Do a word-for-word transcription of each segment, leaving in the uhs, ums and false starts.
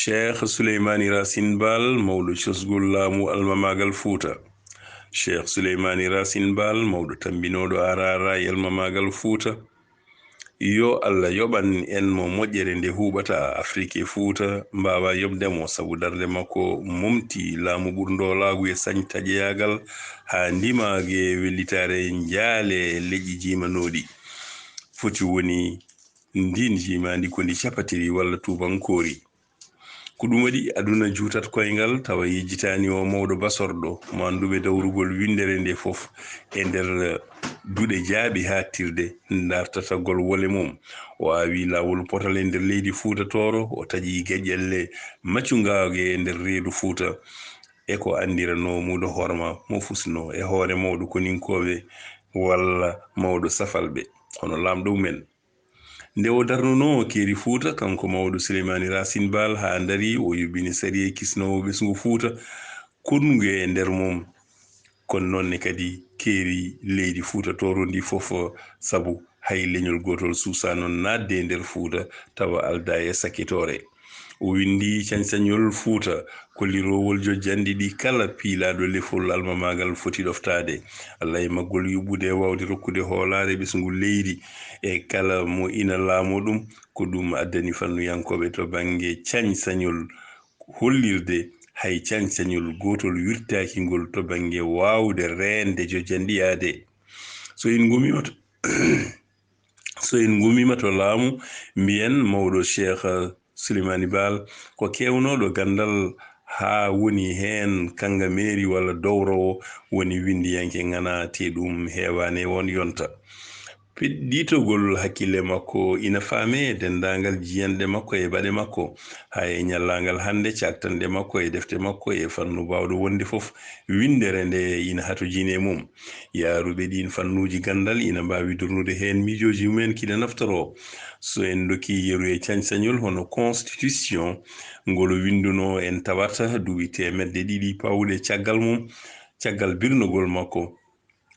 Cheikh Souleymani Racine Baal, mawɗo cosgol laamu almamaagal Fuuta. Cheikh Souleymani Racine Baal, mawɗo tambinooɗo aaraara e almamaagal Fuuta. Yo Allah yoɓan en mo moƴƴere nde huuɓata Afrik e Fuuta mbaawa yoɓde mo, sabu darnde makko momti laamu ɓurndoolaagu e sañ-taƴeyaagal haa ndimaage wellitaare njaale leƴƴi jiimanooɗi. Foti woni ndiin jiimaandi ko ndi capatiri walla tuubankoori. Ko ɗum waɗi aduna juutat koyngal tawa yejjitaani o mawɗo basorɗo, mo annduɓe dawrugol winndere nde fof e nder duɗe jaaɓi haaɗtirde ndartatagol wole mum. O aawi laawol potal e nder leydi Fuuta Tooro, o taƴi geƴƴelle maccungaaje e nder reedu Fuuta, e ko anndiranoo muudo horma mo fusnoo e hoore mawɗo koninkooɓe walla mawɗo safalɓe, hono laamɗo mumen. Nde o darnunoo keeri Fuuta, kanko mawɗo Souleymani Racine Baal, haa ndarii, o yuɓɓini sariya kisnoowo ɓesngu Fuuta, konngu e nder mum. Kono noon ne kadi keeri leydi Fuuta Tooro ndi fof, sabu hay leñol gootol suusaa noon naatde e nder Fuuta tawa aldaa e sakkitoore. O winndi cañcañol Fuuta, ko liroowol jojjanɗi ɗi kala piilaaɗo lefol almamaagal foti ɗoftaade. Laymagol yuɓɓude e waawde rokkude hoolaare ɓesngu leydi e kala mo ina laamoo ɗum, ko ɗum addani fannuyankooɓe to bannge cañcañol hollirde hay cañcañol gootol wirtaaki ngol to bannge waawde reende jojjanɗi aadee. So en ngumiima to, so en ngumiima to laamu, mbiyen mawɗo Cheikh Souleymani Baal ko keewnooɗo ganndal haa woni heen kanngameeri walla dowrowo woni winndiyanke ŋanaa, tee ɗum heewaani e oon yonta. Peɗɗitogol hakkille makko ina faamee e denndaangal jiyanɗe makko e baɗe makko, haa e ñallaangal hannde, caaktanɗe makko e defte makko e fannu baawɗo wonde fof, winndere nde ina hatojini e mum. Yaaruɓe ɗiin fannuuji ganndal ina mbaawi durnude heen miijooji mumen kiɗa naftoroo. So en ndokkii yeru e cañcañol hono constitution, ngol o winndunoo en tawata duuɓi teemedde ɗiɗi paawɗe caggal mum, caggal birnogol makko,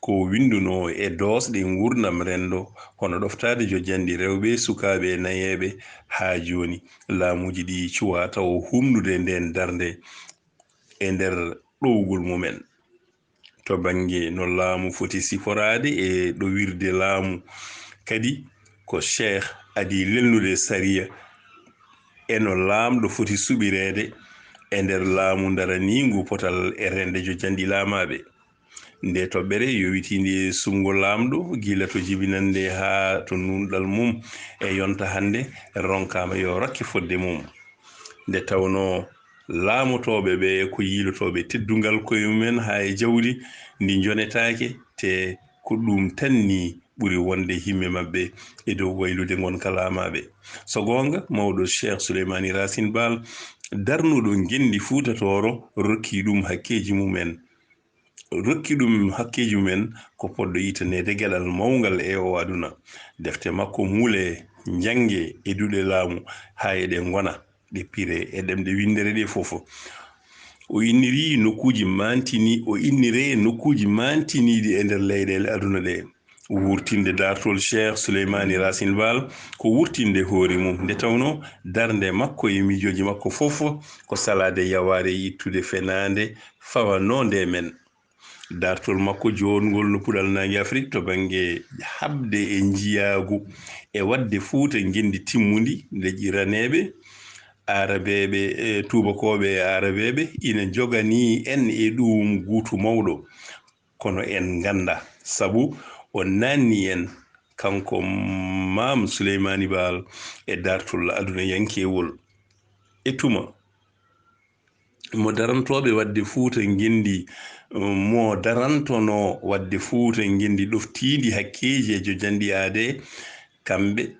ko o winndunoo e doosɗe nguurndam renndo, hono ɗoftaade jojjanɗi rewɓe, sukaaɓe e nayeeɓe, haa jooni laamuuji ɗi cuwaa tawo humnude ndeen darnde e nder ɗowgol mumen. To bannge no laamu foti siforaade e ɗowirde laamu, kadi ko Cheikh adii lelnude sariya e no laamɗo foti suɓireede e nder laamu ndaraniingu potal e reende jojjanɗi laamaaɓe. Nde toɓɓere yowitiinde e suɓngo laamɗo, gila to jibinannde haa to nuunɗal mum e yonta hannde, ronkaama yo rokke fodde mum. Nde tawnoo laamotooɓe ɓe ko yiilotooɓe teddungal koye mumen haa e jawdi ndi njonetaake, te ko ɗum tan ni ɓuri wonde himme maɓɓe e dow waylude ngonka laamaaɓe. So goonga, mawɗo Cheikh Souleymani Racine Baal, darnuɗo ngenndi Fuuta Tooro, rokki ɗum hakkeeji mumen. Rokki ɗum hakkeeji mumen ko poɗɗo yitaneede geɗal mawngal e o aduna. Defte makko muulee, njanngee e duɗe laamu haa eɗe ngona, ɗe piree e ɗemɗe winndere ɗe fof. O inniri nokkuuji maantini-, o inniree nokkuuji maantiniiɗi e nder leyɗeele aduna ɗe. Wuurtinde daartol Cheikh Souleymani Racine Baal ko wuurtinde hoore mum, nde tawnoo darnde makko e miijooji makko fof ko salaade yawaare e ittude fenaande fawanoonde men. Daartol makko jooɗngol no puɗal naange Afrik to bannge haɓde e njiyaagu e waɗde Fuuta ngenndi timmundi, leƴƴi raneeɓe, Aarabeeɓe, e tuubakooɓe e Aarabeeɓe ina njoganii en e ɗuum guutu mawɗo. Kono en nganndaa, sabu o naanni en, kanko Maam Suleymaani Baal, e daartol adunayankewol. E tuma mo darantooɓe waɗde Fuuta ngenndi, mo darantonoo waɗde Fuuta ngenndi ɗoftiindi hakkeeji e jojanɗi aadee, kamɓe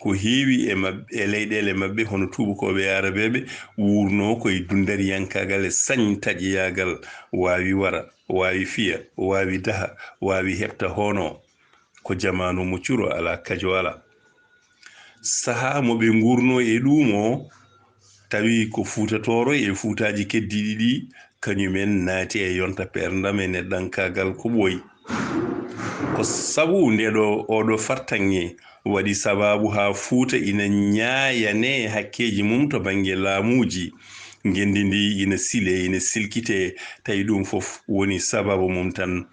ko heewi e maɓɓe, e leyɗeele maɓɓe, hono tuubakooɓe e Aarabeeɓe, wuurnoo ko e dunndariyankaagal e sañ-taƴeyaagal, waawi wara, waawi fiya, waawi daha, waawi heɓta hono ko jamaanu mo curo alaa kajo alaa. Sahaa mo ɓe nguurnoo e ɗuum o, tawi ko Fuuta Tooro e Fuutaaji keddiiɗi ɗi, kañum en naati e yonta peerndam e neɗɗankaagal ko ɓooyi. Ko sabu ndeeɗo, ooɗo fartaŋŋe Waɗi sabaabu haa Fuuta ina ñaayanee hakkeeji mum to bannge laamuuji. Ngenndi ndi ina silee, ina silkitee, tawi ɗum fof woni sabaabu mum tan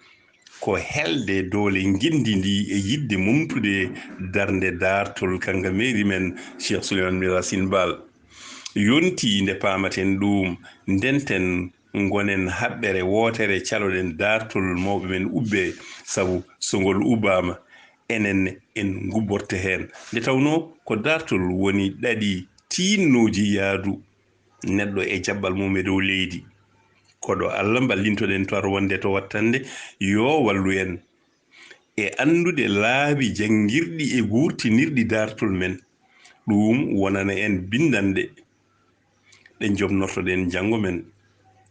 ko helde doole ngenndi ndi e yiɗde mumtude darnde daartol kangameeri men Cheikh Souleymane Mirassine Baal. Yontii nde paamaten ɗum, ndenten, ngonen haɓɓere wootere, caloɗen daartol mawɓe men ubbee, sabu so ngol ubbaama, enen en ngubborto heen. Nde tawnoo ko daartol woni ɗaɗi tiinnooji yahdu neɗɗo e jaɓɓal mum e dow leydi. Koɗo Allah mballintoɗen to ar wonde to wattande, yoo wallu en e anndude laabi janngirɗi e guurtinirɗi daartol men. Ɗum wonana en binndanɗe ɗe njomnortoɗen janngo men.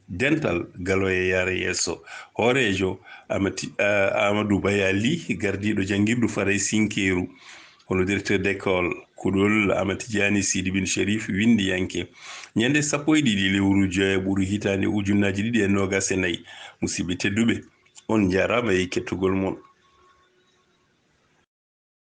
Dental Galoya yaara yeeso. Hooreejo Amati-, a-, Amadou Baya Ly, gardiiɗo janngirdu Faraysinkeeru, kono directeur d'école, kuɗol Amadou Tidiani Sidi bin Cherif, winndiyanke. Ñande sappo e ɗiɗi lewru joyaɓuru hitaande ujunnaaji ɗiɗi e noogas e nayi. Musidɓe tedduɓe, on njaaraama e kettugol mon.